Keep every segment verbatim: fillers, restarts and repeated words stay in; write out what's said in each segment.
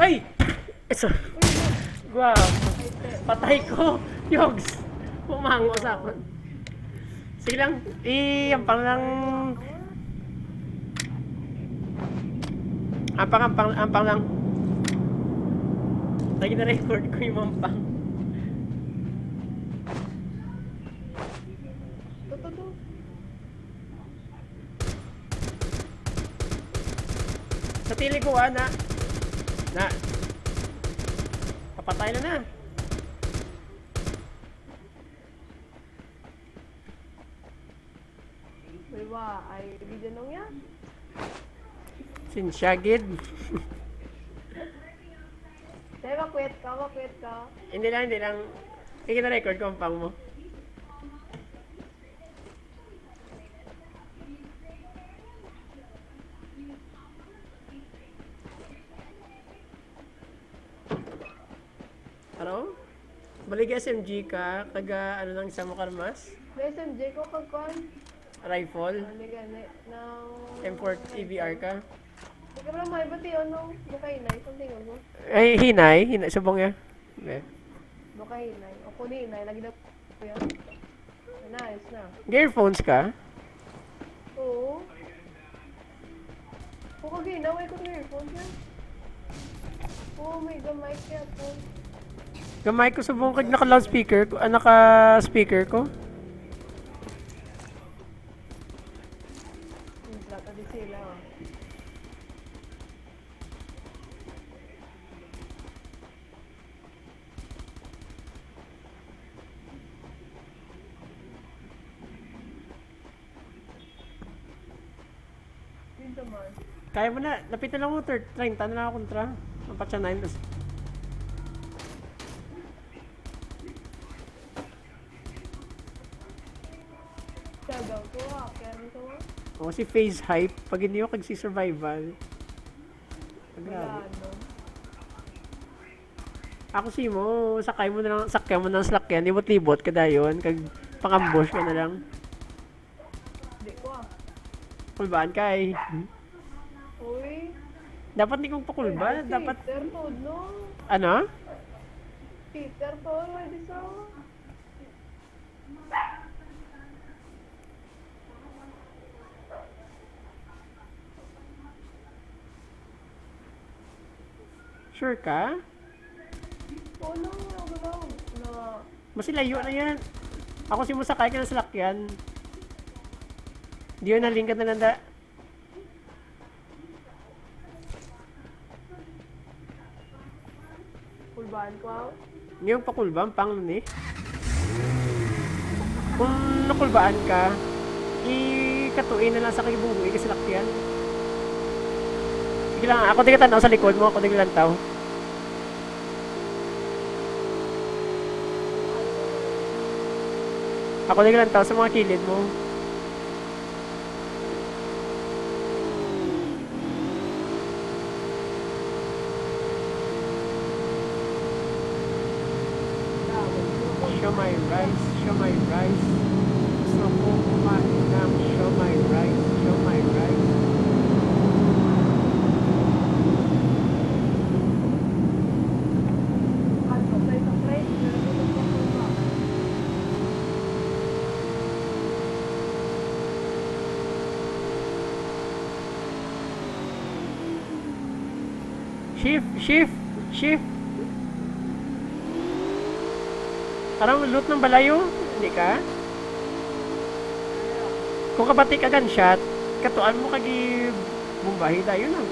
Ay! Eso. Wow. Patay ko. Yogs. Pumango sa akon. Sige lang. I-, ampang lang. Ampang, ampang, ampang lang. Lagi na record ko yung ampang. Tututu. Sa tili ko, ah, na. Na. Papatay na na. Wala, ay, video nung yan. Sinsya, gid. Dahil makwit ka, makwit ka. Hindi lang, hindi lang. Sige na record ko ang pang mo. Hello? Balig S M G ka, kaga ano lang sa mo karmas? May S M G ko kag kwan. Rifle? Ano gani? Ng M four A B R ka? Di ka pala may bati, ano? Bukainay, something, ano? Ay, hinay, hinay, subong ya. Eh. Bukainay. O kuni, inay, lagi na po yan. Nice na. Earphones ka? Oo. Kung kagina, way ko ng earphones yan. Oo, may gamay kaya po. Gamay ko subong kag naka-loudspeaker ko, ah, naka-speaker ko. Yung plata di sila, oh. Dito man. Kaya mo na, lapit na lang mo, thir-, treinta na lang ako kontra. Ang patsa nine, tas Siya daw to, ah. Kaya rin to, ah. Oh, si Phase Hype, pag hindi mo kag si Survival. Grabe. Wala, no? Ako si mo, sakay mo na lang, sakyan mo na lang salakyan, libot-libot ka dayon, kag pang-ambush ka na lang. Di ko, ah. Kulbaan ka, eh. Uy. Dapat di kong pakulba, Ay, dapat Peter to, no? Ano? Peter to, no? Di sa Sure ka? Oo, no, no, no, no. Mas layo na yan. Ako si musakay ka ng salakyan. Di yun, nalingkat na lang da. Kulbaan ko, aw. Ngayong pakulbaan, pang ni. Kung nakulbaan ka, ikatuin na lang sa kay bunggo, ikasalakyan. Sige lang, ako di ka tanaw sa likod mo, ako di ka lantaw. Ako di ka lantaw sa mga kilid mo. Siomai rice, siomai rice. Gusto ko kumain ng siomai rice, siomai rice. Shift, shift, shift. Parang loot ng balayo, hindi ka? Kung kabati ka gunshot, katuan mo kag i-bombahi dayon, ah.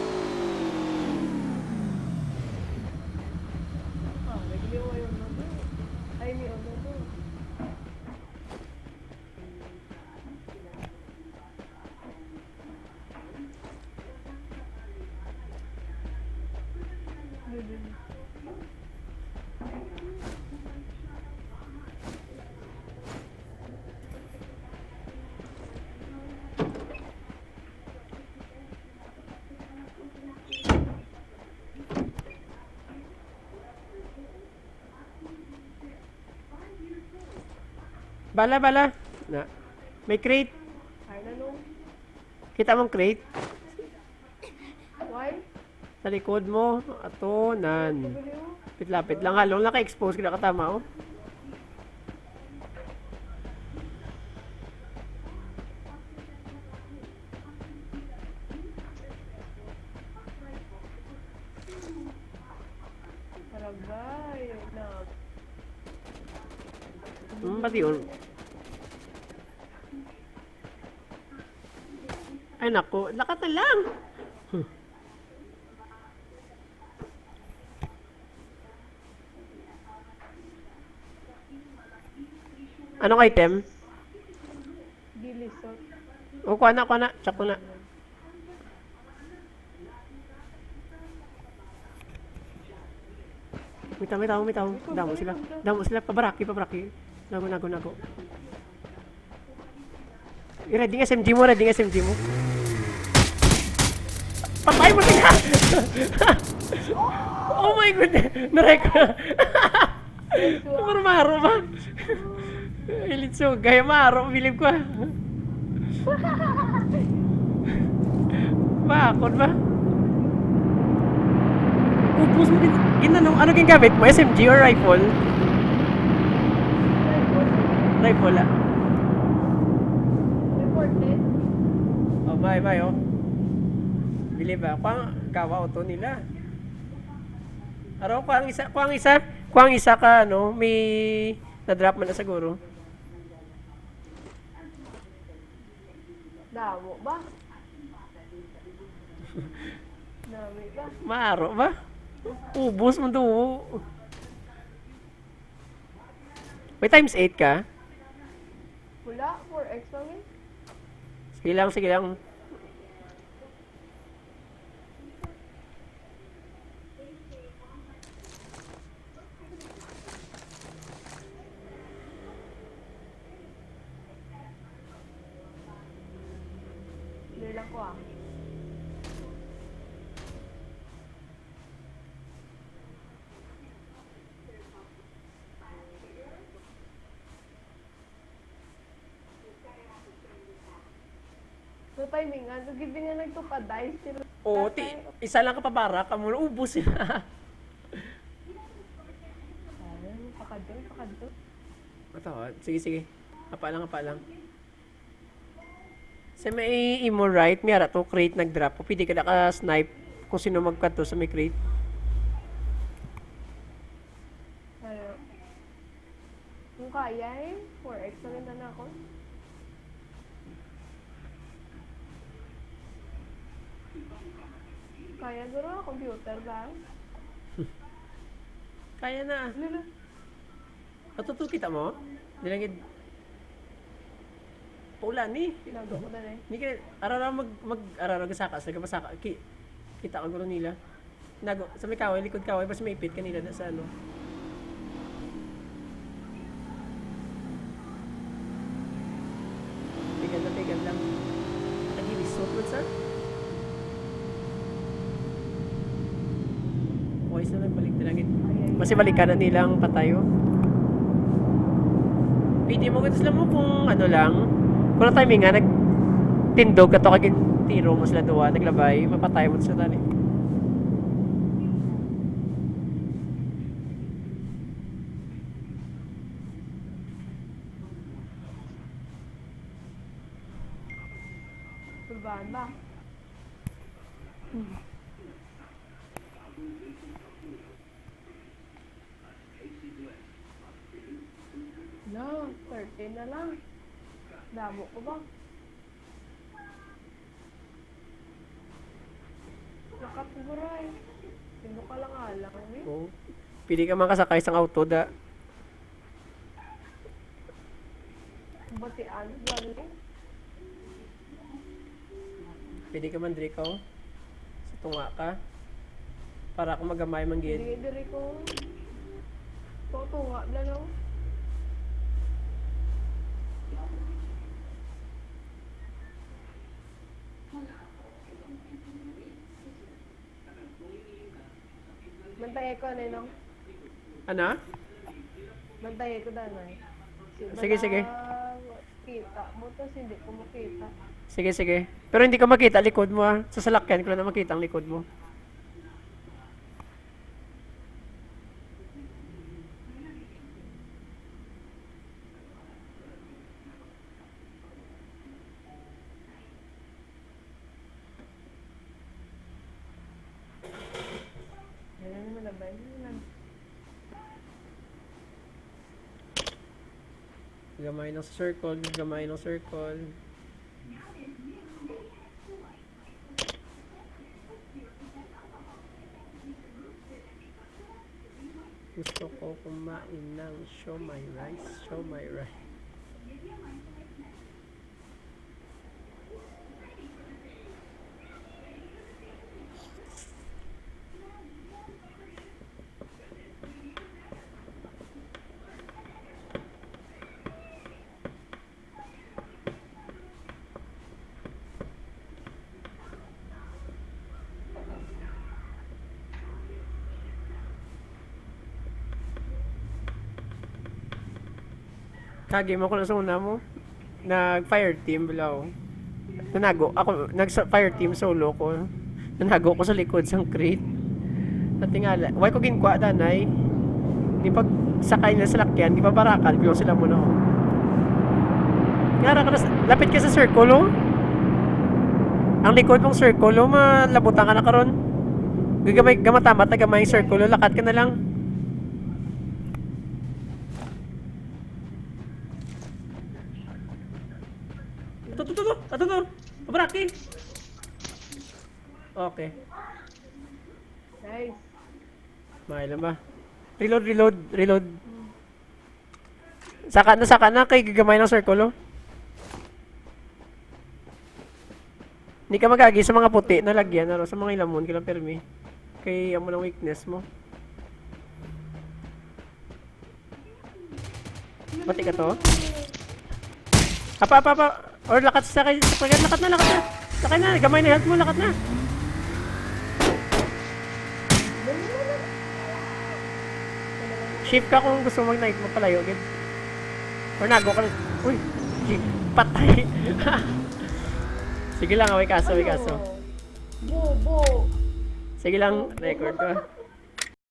Bala, bala. Na. May crate. Ay, nalo. Kita mong crate? Why? Sa likod mo, ato, nan. Lapit-lapit lang, halong naka-expose, kita katama, oh. Aragay, na. Hmm, pati yun. Ay, naku. Lakat na lang. Hmm. Anong item? Dilisot. O, kuha na, kuha na. Check ko na. May tao, may tao, may tao. Damo sila. Damo sila. Pabaraki, pabaraki. Nago, nago, nago. I-ready ang S M G mo, ready ang S M G mo. Patay mo sila! Oh my God! Naray ko na. Maro-maro ba? Ilitsugay, maro, bilib ko, ah. Bakod ba? Ubos mo din. Ginano, ano ginagamit mo? S M G or rifle? Rifle, ah. Reported. Oh, may, may, oh. Bilib, ah. Kuwang gawa auto nila. Araw, kuwang isa, kuwang isa, kuwang isa ka, ano, may na-drop man na siguro. Damo ba? Dami ba? Maro ba? Ubos mo to. May times eight ka? Wala, four X lang eh. Sige lang, sige lang. Dali lang ko, ah. So, timingan, so, gid nga nagtupad, dahil sila Oo, ti-, isa lang ka pabarak, amo na, ubos sila. Ayun, pakadto, pakadto. Ito, sige, sige. Apa lang, apa lang. Sa may imo right, may ara to, crate nag-drop. Pwede ka naka-snipe kung sino magkadto sa may crate. Ano? Kung kaya eh, four X na rin na ako. Kaya guro, computer lang. Kaya na. Ano na? Ato to, kita mo? Nilangid. Paulan ni. Nago ko na eh. Ni kay arara mag, mag arara gasaka sa gabasaka. Ki-, kita ka guro nila. Nago sa may kaway, likod kaway, bas may ipit kanila na sa ano. Pigan na, pigan lang. Nagilisot man sa. Okay, sa nagbalik na lang it-, kasi balikan na nilang patay, oh. Pwede mo, gusto mo kung ano lang, kung na timing nga, nagtindog ka to, kag tiro mo sila duwa, naglabay, mapatay mo sa tani. Pulbahan ba? No, thirteen na lang. Damo ko ba? Lakat ko, guray. Sino ka lang alang, eh? Oo. Pili ka man kasakay sang auto, da. Batian, gani. Pwede ka man diri ka, oh. Sa tunga ka. Para ako magamay man gid. Hindi, diri ko. Sa tunga, bla, no? Bantay ko, Ninong. Ano? Bantay ko, Danay. Sige, sige. Kita mo, tas hindi ko makita. Sige, sige. Pero hindi ko makita likod mo, ah. Sa salakyan ko lang na makita ang likod mo. Gamay ng circle, gamay ng circle. Gusto ko kumain ng siomai rice, siomai rice. Kagi mo ko na sa una mo. Nag fire team, bulaw. Nanago ako, nag sa fire team, solo ko. Nanago ko sa likod sang crate. Natingala, why ko ginkuha, danay? Di pag sakay na sa lakyan, di ba barakal, bilong sila mo na, oh. Ngara ka na sa, lapit ka sa circle, oh. Ang likod mong circle, oh, malabutan ka na karon. Gagamay, gamatamat na gamay ang circle, oh, lakat ka na lang. Ito, ito, ito, ito, ito, ito. Pabaraki. Okay. Nice. May lang ba? Reload, reload, reload. Saka na, saka na. Kay gagamay ng circle, oh. Hindi ka magagi sa mga puti na lagyan, ano, sa mga ilamon, kailang permi. Kay amo ng weakness mo. Pati ka to? Apa, apa, apa. Or lakat sa kay, sa kay, lakat na, lakat na. Sakay na, gamay na health mo, lakat na. Shift ka kung gusto mo mag-night, magpalayo, gid. Or nago ka lang. Uy, gig, patay. Sige lang, away kaso, away kaso. Bobo. Sige lang, record ko.